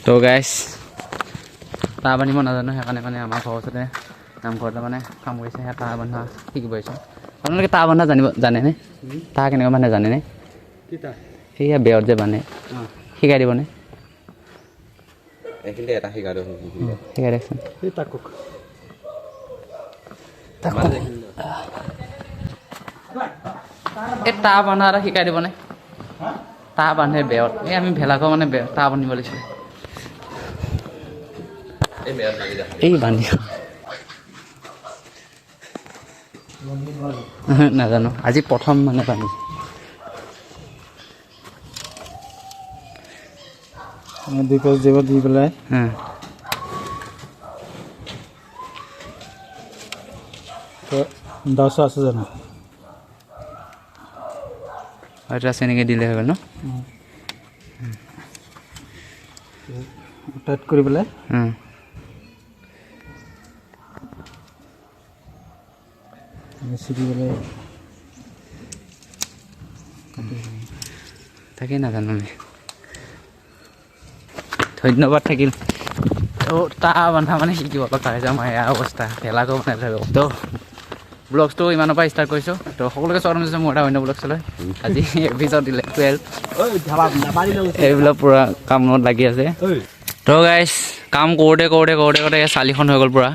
তো গাইছ, তাঁৰ বান্ধিব নাজানো, সেইকাৰণে মানে আমাৰ ঘৰৰ ওচৰতে নামঘৰতে মানে কাম কৰিছে, সেই তাঁৰ বন্ধা শিকিব আহিছোঁ। আপোনালোকে তাঁৰ বন্ধা জানিব জানেনে? তাঁৰ কেনেকুৱা বান্ধে জানেনে? সেয়া বেৰত যে বান্ধে, শিকাই দিবনে? এইখিনিতে এটা শিকাই দিওঁ। শিকাই দিয়কচোন। এই তাকক। এই তাঁৰ বন্ধা এটা শিকাই দিবনে? তাঁৰ বান্ধে বেৰত, এই আমি ভেলাঘৰ মানে তাঁৰ বান্ধিব লাগিছিলে। এই মেৰত লাগি যা। এই বান্ধি নাজানো, আজি প্ৰথম মানে বান্ধি। দুই পাঁচ দিব দি পেলাই দহ আছে জানো? হয়তো আছে, এনেকৈ দিলে হৈ গ'ল ন? টাইট কৰি পেলাই ছিগি পেলাই। তাকেই নাজানো আমি। ধন্যবাদ থাকিল। তো তাৰ বন্ধা মানে শিকিব লগা হৈছে আমাৰ এয়া অৱস্থা, ভেলাঘৰ বনাই থৈ গ'ল। তো ব্লগটো ইমানৰ পৰা ষ্টাৰ্ট কৰিছোঁ। তো সকলোকে স্বাগতম জনাইছোঁ মোৰ এটা অন্য ব্লগছলৈ। আজি এপিছড দিলে 12, এইবিলাক পূৰা কামত লাগি আছে। তো গাইছ, কাম কৰোঁতে কৰোঁতে কৰোঁতে কৰোঁতে চালিখন হৈ গ'ল পূৰা।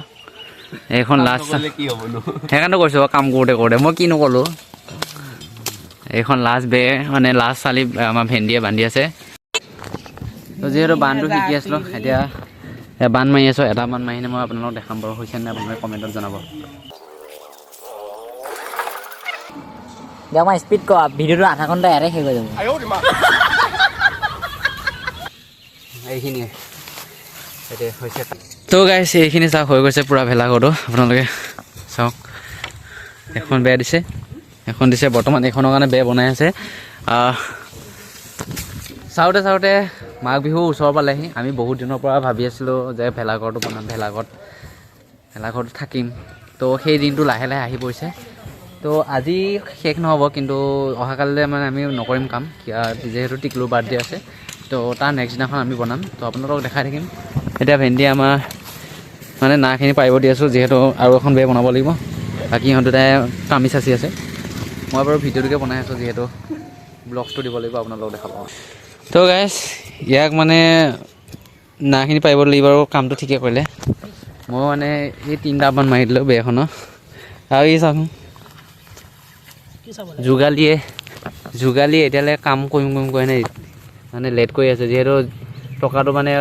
এইখন লাষ্ট। কি হ'বনো? সেইকাৰণে কৈছোঁ, কাম কৰোঁতে কৰোঁতে মই কিনো ক'লোঁ। এইখন লাষ্ট বে মানে লাষ্ট চালি আমাৰ ভেন্দিয়ে বান্ধি আছে। তো যিহেতু বান্ধটো শিকি আছিলোঁ, এতিয়া বান্ধ মাৰি আছোঁ। এটা বান্ধ মাৰি মই আপোনালোকক দেখাম বাৰু, হৈছে নাই আপোনালোকে কমেণ্টত জনাব। অকণমান স্পীড কৰা, ভিডিঅ'টো আধা ঘণ্টা ইয়াতে শেষ হৈ যাব। এইখিনিয়ে এতিয়া হৈছে। তো গাইছ, এইখিনি চাওক, হৈ গৈছে পূৰা ভেলাঘৰটো। আপোনালোকে চাওক, এখন বেৰ দিছে, এখন দিছে, বৰ্তমান এইখনৰ কাৰণে বেৰ বনাই আছে। চাওঁতে চাওঁতে মাঘ বিহু ওচৰ পালেহি। আমি বহুত দিনৰ পৰা ভাবি আছিলোঁ যে ভেলাঘৰটো বনাম, ভেলাঘৰটো থাকিম। তো সেই দিনটো লাহে লাহে আহি পৰিছে। তো আজি শেষ নহ'ব, কিন্তু অহাকালিলৈ মানে আমি নকৰিম কাম, যিহেতু টিকলুৰ বাৰ্থডে আছে। তো তাৰ নেক্সট দিনাখন আমি বনাম, তো আপোনালোকক দেখাই থাকিম। এতিয়া ভেন্দি আমাৰ মানে নাহখিনি পাৰিব দি আছোঁ, যিহেতু আৰু এখন বেৰ বনাব লাগিব। বাকী ইহঁত দুটাই কামি চাচি আছে। মই বাৰু ভিডিঅ'টোকে বনাই আছোঁ, যিহেতু ব্লগছটো দিব লাগিব, আপোনালোকক দেখাব। তো গাইছ, ইয়াক মানে নাহখিনি পাৰিব লাগিব আৰু কামটো ঠিকে কৰিলে। মই মানে এই তিনিটামান মাৰি দিলোঁ বেৰখনৰ। আৰু এই চাওকচোন, যোগালীয়ে এতিয়ালৈ কাম কৰিম কৰিম কৰি নাই, মানে লেট কৰি আছে। যিহেতু টকাটো মানে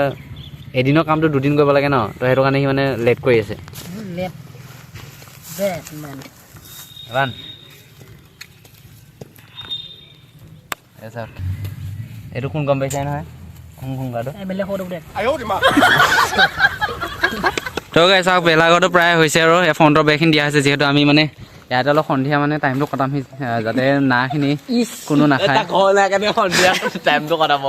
এদিনৰ কামটো দুদিন কৰিব লাগে ন, তো সেইটো কাৰণে সি মানে লেট কৰি আছে। এইটো কোন গম পাইছাই নহয়, কোন কোন গাটো? তো গাইছ চাওক, ভেলাঘৰটো প্ৰায় হৈছে আৰু এই ফ্ৰণ্টৰ বেৰখিনি দিয়া হৈছে। যিহেতু আমি মানে ইয়াতে অলপ সন্ধিয়া মানে টাইমটো কটামহি, যাতে নাহখিনি কোনো নাখায়। টাইমটো কটাব।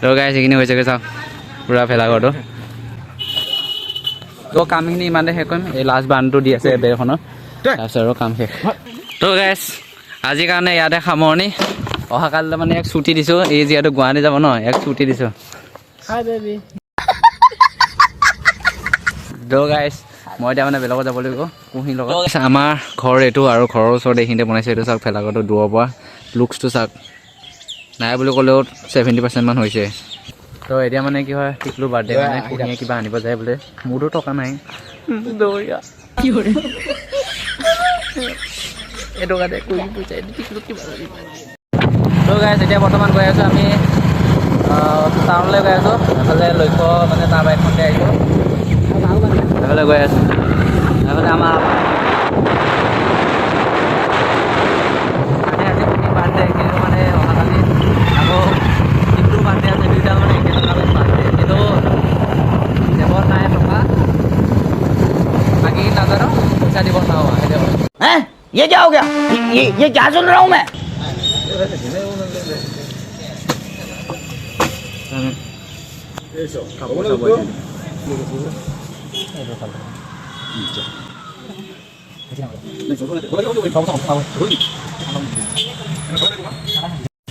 তো গাইছ, এইখিনি হৈছেগৈ, চাওক পূৰা ভেলাঘৰটো। তো কামখিনি ইমানতে শেষ কৰিম। এই লাষ্ট বান্ধটো দি আছে বেৰখনৰ, তাৰপিছত আৰু কাম শেষ। তো গাইছ, আজিৰ কাৰণে ইয়াতে সামৰণি। অহাকালিলৈ মানে ইয়াক ছুটি দিছোঁ, এই যিহেতু গুৱাহাটী যাব ন, ইয়াক ছুটি দিছোঁ। তো গাইছ, মই এতিয়া মানে বেলেগত যাব লাগিব কুঁহিৰ লগত। আমাৰ ঘৰ এইটো আৰু ঘৰৰ ওচৰত এইখিনিতে বনাইছে। এইটো চাওক, ভেলাঘৰটো দূৰৰ পৰা লুকছটো চাওক, নাই বুলি ক'লেও 70% মান হৈছে। তো এতিয়া মানে কি হয়, টিকলু বাৰ্থডে মানে কুঁহিয়ে কিবা আনিব যায় বোলে, মোৰতো টকা নাই। এইটো কাৰণে কুঁহি পইচা টিকলু কিবা। তো গাইছ, এতিয়া বৰ্তমান গৈ আছোঁ আমি টাউনলৈ গৈ আছোঁ। এইফালে লক্ষ্য মানে তাৰ বাইকখনতে আহিছোঁ, এইফালে গৈ আছোঁ। এইফালে আমাৰ মানে আজি কুঁহিৰ বাৰ্থডে, কিন্তু মানে অহাকালি আকৌ টিকলুৰ বাৰ্থডে আছে, দুইটা মানে একেলগে বাৰ্থডে। কিন্তু জেপত নাই টকা, বাকী নাজানো, পইচা দিব নোৱাৰোঁ সেইটো। हैं, ये क्या हो गया? ये क्या सुन रहा हूँ मैं?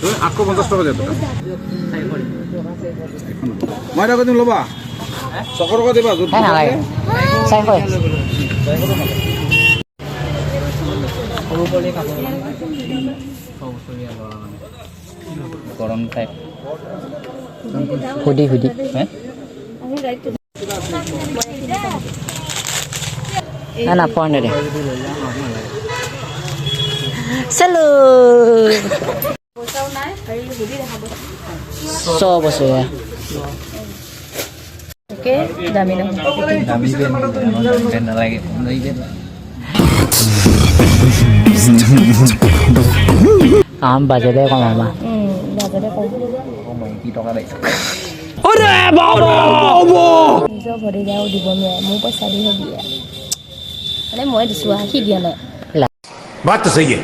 850 টকা দিয়া। মই এটা দিম, ল'বা। 600 টকা দিবা য'ত। নালাগে, 400। সৰু পোৱালি কাপোৰ, 6 বছৰীয়া ল'ৰা মানে গৰম টাইপ। সুধি সুধি। হে। না না, 400। চলো, 6 বছৰীয়া। দামী নহয়। দামী পেণ্ট নালাগে। আম বাজেটে কম আমাৰ। বাজেটে কম। কি টকা পাইছোঁ। নিজৰ ভতিজাও দিব নোৱাৰে, মোৰ পইচা দিহে দিয়ে। মানে মই দিছোঁ আৰু সি দিয়া নাই। बात तो सही है।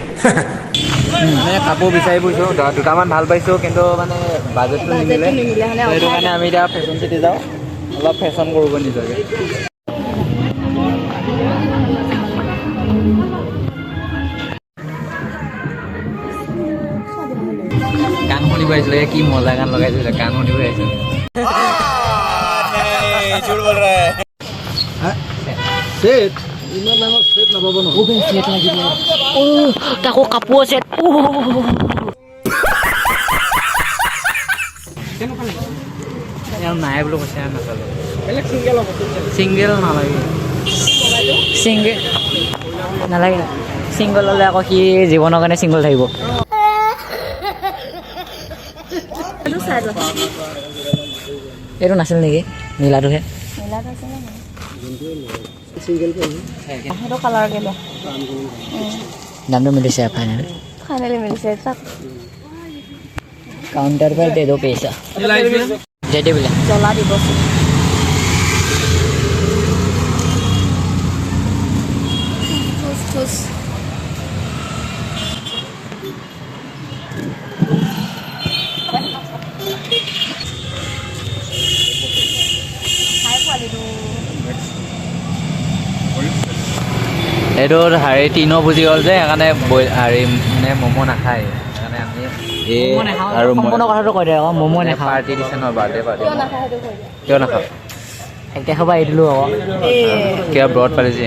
মানে কাপোৰ বিচাৰি ফুৰিছোঁ, দুটামান ভাল পাইছোঁ, কিন্তু মানে বাজেটটো নিমিলে। নিমিলে মানে। সেইটো কাৰণে আমি এতিয়া ফেশ্বন চিটি যাওঁ, অলপ ফেশ্বন কৰোঁগৈ নিজকে। গান শুনিব আহিছিলোঁ, কি মজা গান লগাইছিলে, গান শুনিব আহিছিলোঁ। ছেট, ইমান ডাঙৰ ছেট নাপাব নহয়। ছেট লাগিব। অ' তাকো কাপোৰ ছেট। আৰু নাই বুলি কৈছে, আৰু নাচালোঁ। ছিংগেল নালাগে। ছিংগল নালাগে। ছিংগল হ'লে আকৌ সি জীৱনৰ কাৰণে ছিংগল থাকিব। এইটো চাই লোৱা। এইটো নাছিল নেকি? নীলাটোহে। নীলাত আছে নে নাই? সেইটো কালাৰকে লোৱা। দামটো মিলিছে ফাইনেল। ফাইনেলি মিলিছে তাক। काउंटर पर दे दो पैसा, दे दे বোলে। জ্বলা দিবচোন। থুচ থুচ। খাই পোৱালিটো। এইটো হেৰি টিনো বুজি গ'ল যে সেইকাৰণে হেৰি মানে ম'ম' নাখায়, সেইকাৰণে আমি এই আৰু মই সম্পূৰ্ণ কথাটো কৈ দে আকৌ, ম'ম' নাখাওঁ। পাৰ্টি দিছে নহয়, বাৰ্থডে পাৰ্টি। কিয় নাখায় সেইটো কৈ দিয়া। কিয় নাখাওঁ? এক তাৰিখৰ পৰা এৰি দিলোঁ আকৌ। এই কিবা ব্ৰত পালিছে,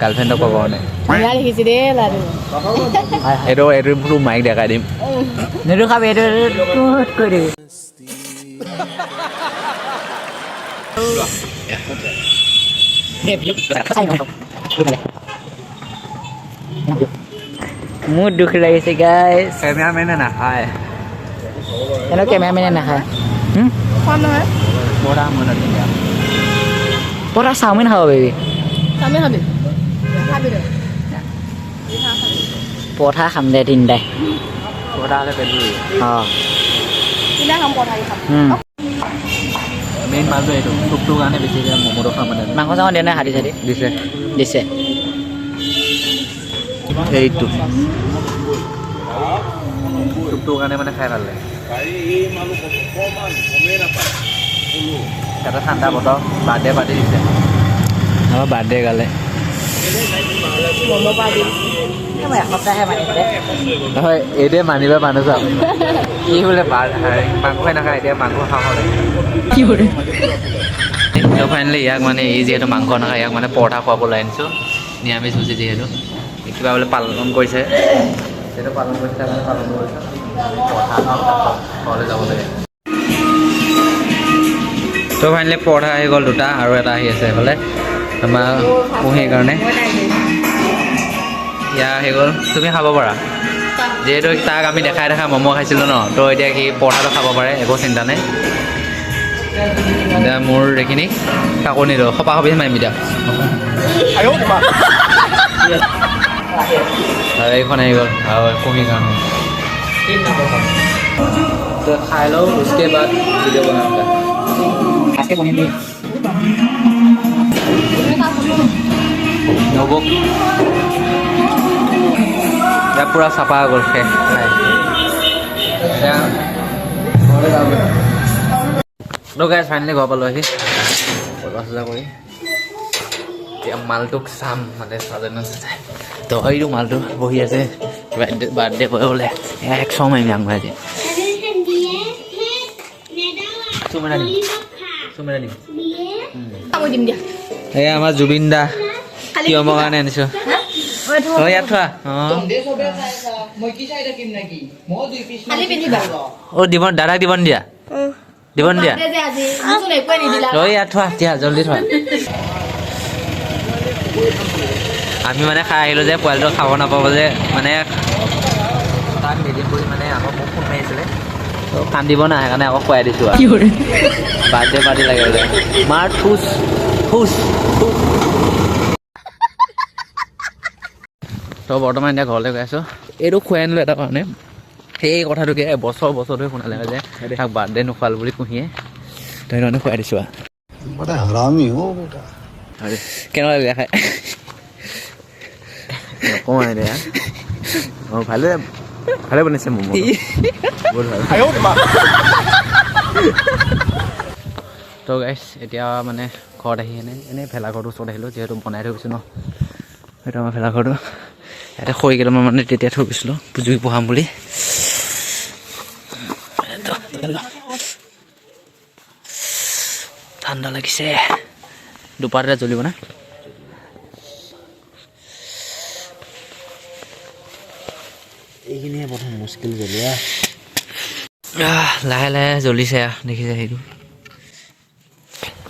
গাৰ্লফ্ৰেণ্ডক ক'ব মানে। ধুনীয়া দেখিছে দেই লাডু। হয় হয়। এইটো মাইক দেখাই দিম। নিদু খাবি এইটো, টোত কৈ দিবি। মোৰ দুখ লাগিছে গাইজ। কেমেৰামেনে নাখায়। এনেও কেমেৰামেনে নাখায়। খুৱাম নহয়। পঢ়া মনত নিদিয়া। পৰঠা চাওমিন খাব পাৰিবি। চাওমিন খাবি, খাবি দে। পৰঠা খাম দে তিনিটাই। পঢ়া হ'লে পেট ভৰিব। অঁ। কিনা খাম, পৰঠা খাম। মেইন মালটো এইটো চুপটোৰ কাৰণে বেছিকৈ ম'ম'টো খাম মানে। মাংস চাংস দিয়া নাই, হাতী চাতি? দিছে। দিছে। এইটো চুপটোৰ কাৰণে মানে খাই ভাল লাগে। তাতে ঠাণ্ডা বতৰ, বাৰ্থডে পাৰ্টি দিছে আমাৰ বাৰ্থডে গালে। ম'ম' পাৰ্টি। মই এসপ্তাহে মানিম দে। নহয়, এইটোৱে মানিবা মানুহ চাওক, কি বোলে মাংসই নাখায়, এতিয়া মাংস খাওঁ লাগে। তো ফাইনেলি ইয়াক মানে ই যিহেতু মাংস নাখায়, ইয়াক মানে পৰঠা খুৱাবলৈ আনিছোঁ। নিৰামিষ ভোজি যিহেতু, কিবা বোলে পালন কৰিছে, যিহেতু পালন কৰিছে, তাৰ মানে পালন কৰিছে। পৰঠা খাওঁ, তাৰপিছত ঘৰলৈ যাব লাগে। তো ফাইনেলি পৰঠা আহি গ'ল দুটা, আৰু এটা আহি আছে এইফালে আমাৰ কুঁহিৰ কাৰণে। ইয়াৰ আহি গ'ল, তুমি খাব পাৰা। যিহেতু তাক আমি দেখাই দেখাই ম'ম' খাইছিলোঁ ন, তো এতিয়া সি পৰঠাটো খাব পাৰে, একো চিন্তা নাই। এতিয়া মোৰ এইখিনি কাকো নিদিওঁ, সপা সপি মাৰিম এতিয়া। আৰু এইখন আহি গ'ল আৰু কুঁহিৰ কাৰণে। তো খাই লওঁ, उसके बाद ভিডিঅ' বনাম। আজকে বনিয়ে দিবি। নবক এতিয়া পূৰা চাফা হৈ গ'ল, শেষ খাই। এতিয়া ঘৰলৈ যাওঁগৈ। তো গাইজ, ফাইনেলি ঘৰ পালোঁ আহি বজাৰ চজাৰ কৰি। এতিয়া মালটোক চাম, মানে সাজে নাসাজে। তো এইটো মালটো বহি আছে বাৰ্থডে কৰিবলৈ। এক চৰ মাৰিম আঙুৰাই। এই আমাৰ জুবিন দা কিয়মৰ কাৰণে আনিছো। অ, ইয়াত থোৱা। অ, দিব দাদাক, দিব নিদিয়া, দিব নিদিয়া। অ, ইয়াত থোৱা দিয়া, জল্দি থোৱা। আমি মানে খাই আহিলোঁ যে পোৱালিটো খাব নাপাব যে, মানে তাক নিদিম বুলি মানে আকৌ মোক ফোন মাৰিছিলে। তো কান্দিব না, সেইকাৰণে আকৌ খুৱাই দিছোঁ আৰু। বাৰ্থডে পাৰ্টি লাগে বোলে। মাৰ ঠুচ ঠুচ। তো বৰ্তমান এতিয়া ঘৰলৈ গৈ আছোঁ। এইটো খুৱাই আনিলোঁ এটা কাৰণে, সেই কথাটোকে বছৰ বছৰ ধৰি শুনালে যে তাক বাৰ্থডে নোখোৱাল বুলি কুঁহিয়ে। তো সেইটো কাৰণে খুৱাই দিছোঁ আৰু। बड़ा हरामी हो बेटा। কেনেকুৱা লাগিলে খাই? নকওঁ এতিয়া। অঁ, ভালে ভালে বনাইছে ম'ম', বহুত ভাল। তো গাইছ, এতিয়া মানে ঘৰত আহি এনে এনেই ভেলাঘৰটোৰ ওচৰত আহিলোঁ, যিহেতু বনাই থৈ গৈছোঁ ন। সেইটো আমাৰ ভেলাঘৰটো। ইয়াতে খৰি কেইটামান মানে তেতিয়া থৈ গৈছিলোঁ জুই পোহাম বুলি। ঠাণ্ডা লাগিছে। দুপাত এটা জ্বলিব না? এইখিনিহে প্ৰথম মুস্কিল জ্বলোৱা। লাহে লাহে জ্বলিছে, দেখিছে সেইটো।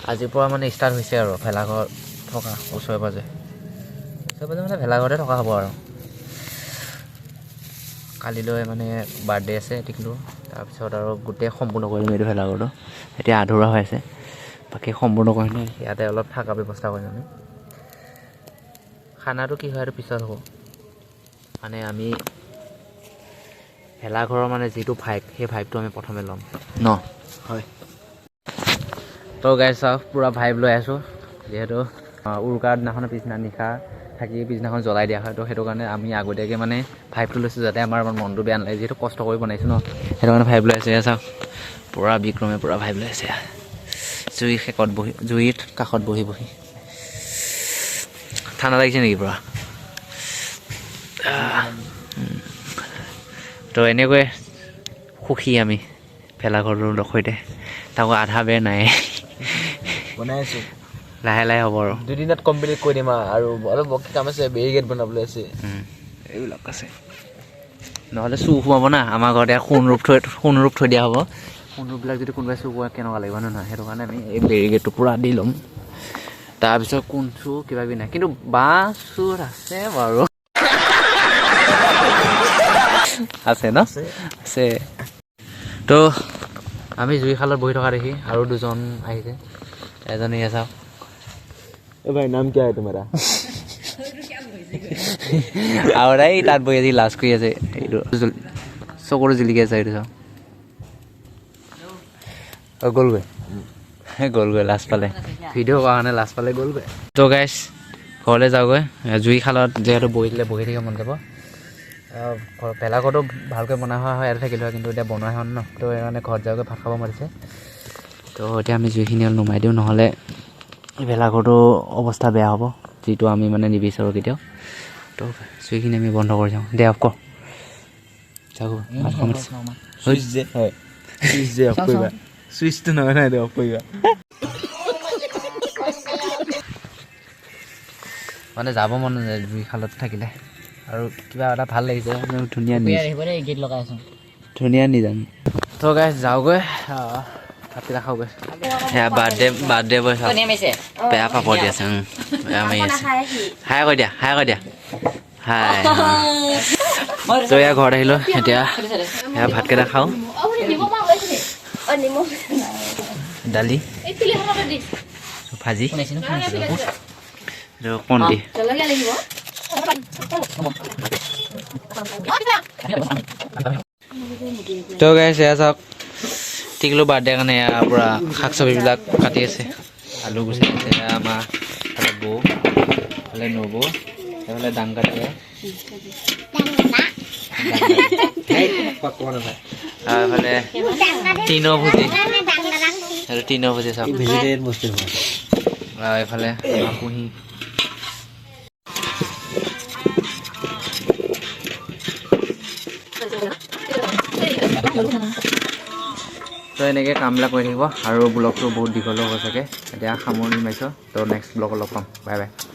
আজিৰ পৰা মানে ষ্টাৰ্ট হৈছে আৰু ভেলাঘৰ থকা। ওচৰে পাজৰে মানে ভেলাঘৰতে থকা হ'ব আৰু। কালিলৈ মানে বাৰ্থডে আছে টিকলু, তাৰপিছত আৰু গোটেই সম্পূৰ্ণ কৰিম এইটো ভেলাঘৰটো। এতিয়া আধৰুৱা হৈ আছে, বাকী সম্পূৰ্ণ কৰিম। ইয়াতে অলপ থকা ব্যৱস্থা কৰিম আমি। খানাটো কি হয় সেইটো পিছত হ'ব। মানে আমি ভেলাঘৰৰ মানে যিটো ভাইব, সেই ভাইবটো আমি প্ৰথমে ল'ম ন? হয়। তো গাইছ, চাওক, পূৰা ভাইব লৈ আছোঁ। যিহেতু উৰুকাৰ দিনাখনৰ পিছদিনা নিশা থাকি পিছদিনাখন জ্বলাই দিয়া হয়, তো সেইটো কাৰণে আমি আগতীয়াকৈ মানে ভাইবটো লৈছোঁ, যাতে আমাৰ মনটো বেয়া নালাগে, যিহেতু কষ্ট কৰি বনাইছোঁ ন। সেইটো কাৰণে ভাইব লৈ আছোঁ। এয়া চাওক, পূৰা বিক্ৰমে পূৰা ভাইব লৈ আছে জুই শেকত বহি, জুইৰ কাষত বহি বহি। ঠাণ্ডা লাগিছে নেকি পূৰা? তো এনেকৈ সুখী আমি ভেলাঘৰটোৰ সৈতে। তাকো আধা বেৰ নাই। বনাই আছোঁ। লাহে লাহে হ'ব আৰু। 2 দিনত কমপ্লিট কৰি দিম আৰু অলপ বাকী কাম আছে, বেৰিকেড বনাবলৈ আছে। এইবিলাক আছে, নহ'লে চুৰ সোমাব না। আমাৰ ঘৰতে সোণ ৰূপ থৈ দিয়া হ'ব। সোণ ৰূপবিলাক যদি কোনোবাই চুৰ কৰে কেনেকুৱা লাগিব নহয়? সেইটো কাৰণে আমি এই বেৰিকেডটো পূৰা দি ল'ম। তাৰপিছত কোন চুৰ কিবা কিবি নাই, কিন্তু বাঁহ চুৰ আছে বাৰু, আছে ন? আছে। তো আমি জুইশালত বহি থকা দেখি আৰু দুজন আহিছে। এজন এয়া চাওক। ए भाई, नाम क्या है तुम्हारा? আৰু এই তাত বহি আজি লাজ কৰি আছে। এইটো চকুটো জিলিকি আছে, এইটো চাওক। অ, গ'লগৈ গ'লগৈ, লাজ পালে ভিডিঅ' কৰাৰ কাৰণে, লাজ পালে, গ'লগৈ। তো গাইছ, ঘৰলৈ যাওঁগৈ। জুই শালত যিহেতু বহি দিলে বহি থাকিব মন যাব। ভেলাঘৰটো ভালকৈ বনাই হোৱা হয় ইয়াতে থাকিলোঁ হয়, কিন্তু এতিয়া বনোৱা হোৱা ন, তো সেইকাৰণে ঘৰত যাওঁগৈ। ভাত খাব মাতিছে। তো এতিয়া আমি জুইখিনি অলপ নুমাই দিওঁ, নহ'লে এই ভেলাঘৰটো অৱস্থা বেয়া হ'ব, যিটো আমি মানে নিবিচাৰোঁ কেতিয়াও। তো জুইখিনি আমি বন্ধ কৰি যাওঁ। দে, অফ কৰ। যাওঁ, ভাত খাব মাতিছে। চুইচ যে হয়, চুইচ যে অফ কৰিবা, চুইচটো নহয় নহয়, অফ কৰিবা। মানে যাব মন নাযায় জুই শালত থাকিলে আৰু কিবা এটা ভাল লাগিছে, মানে ধুনীয়া নিজ আহিব দেই, গীত লগাই আছোঁ। ধুনীয়া নিজান। তো গাইছ, যাওঁগৈ, ভাতকেইটা খাওঁগৈ। সেয়া বাৰ্থডে বয় চাওক। বেয়া পাপৰ দি আছে। বেয়া মাৰি আছে। হাই কৈ দিয়া, হাই কৈ দিয়া, হাই। তো এয়া ঘৰত আহিলোঁ, এতিয়া সেয়া ভাতকেইটা খাওঁ। দালি, ভাজি, এইটো কণী। জলকীয়া লাগিব। তো গাইছ, এয়া চাওক, টিকলু বাৰ্থডে কাৰণে এয়া পূৰা শাক চব্জিবিলাক কাটি আছে, আলু গুচাই আছে। এয়া আমাৰ ফালে বৌ, ফালে নবৌ, সেইফালে দাং কাটি। আৰু এইফালে তিন ভুজি, আৰু তিন ভুজি চাওক। ভেজিটেৰিয়ান বস্তু। আৰু এইফালে আমাৰ কুঁহি। তো এনেকৈ কামবিলাক কৰি থাকিব আৰু ব্লগটো বহুত দীঘলো হ'ব চাগে। এতিয়া সামৰণি মাৰিছোঁ। তো নেক্সট ব্লগত লগ পাম। Bye bye.